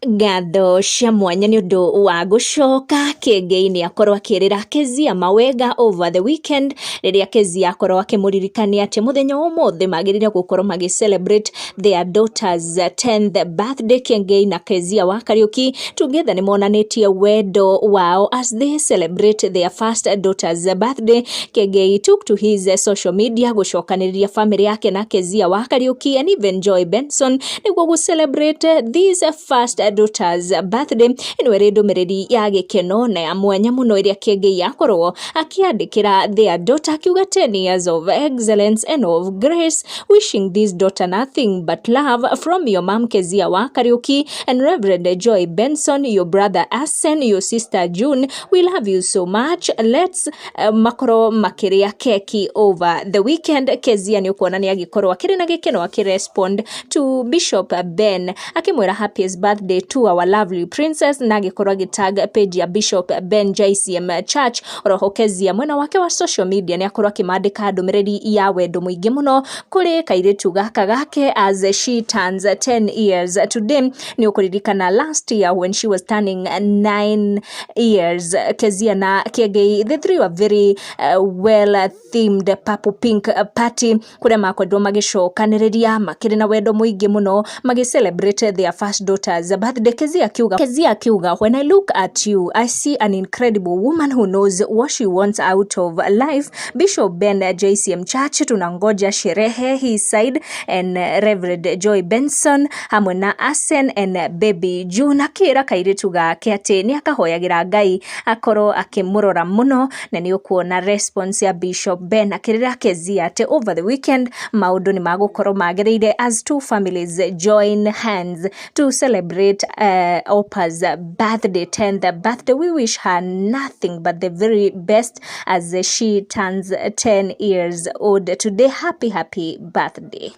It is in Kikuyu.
Ngatho cia mwanya nĩ ũndũ wa gũcoka. Kĩengei nĩ akorwo akĩrĩra Kezia mawega over the weekend, rĩrĩa Kezia akorwo akĩmũririkania atĩ mũthenya wa ũmũthĩ magĩrĩire gũkorwo magĩ celebrate their daughter's 10th birthday. Kĩengei na Kezia wa Kariuki together nĩ monanĩtie wendo wao as they celebrate their first daughter's birthday. Kĩengei took to his social media gũcokanĩrĩria family yake na Kezia wa Kariuki and even Joy Benson nĩguo gũ celebrate this first daughter's birthday. Ĩno ĩrĩ ndũmĩrĩri ya gĩkeno na ya mwanya mũno ĩrĩa Kĩengei akorwo akĩandĩkĩra their daughter, akiuga 10 years of excellence and of grace, wishing this daughter nothing but love from your mom Kezia wa Kariuki and Reverend Joy Benson, your brother Asen, your sister June. We love you so much. Let's makorwo makĩrĩa keki over the weekend. Kezia nĩ ũkuona nĩ agĩkorwo akĩrĩ na gĩkeno akĩrespond to Bishop Ben, akĩmwĩra happiest birthday to our lovely princess, na agĩkorwo agĩtag page ya Bishop Ben JCM Church. Oroho Kezia mwena wake wa social media nĩ akorwo akĩmandĩka ndũmĩrĩri ya wendo mũingĩ mũno kũrĩ kairĩtu gaka gake as she turns 10 years today. Nĩ ũkũririkana last year when she was turning 9 years, Kezia na Kĩengei, the three were very well themed purple pink party, kũrĩa makorirwo magĩcokanĩrĩria makĩrĩ na wendo mũingĩ mũno magĩ celebrate their first daughter's birthday. Kezia akiuga, "When I look at you, I see an incredible woman who knows what she wants out of life. Bishop Ben JCM Church, tunangoja sherehe," he said, and Reverend Joy Benson hamwe na Asen and baby June, akĩra kairĩtu gake atĩ nĩ akahoyagĩra Ngai akorwo akĩmũrora mũno. Na nĩ ũkuona response ya Bishop Ben akĩrĩra Kezia atĩ over the weekend maũndũ nĩ magũkorwo magĩrĩire as two families join hands to celebrate Opa's birthday, 10th birthday. We wish her nothing but the very best as she turns 10 years old today. Happy, happy birthday.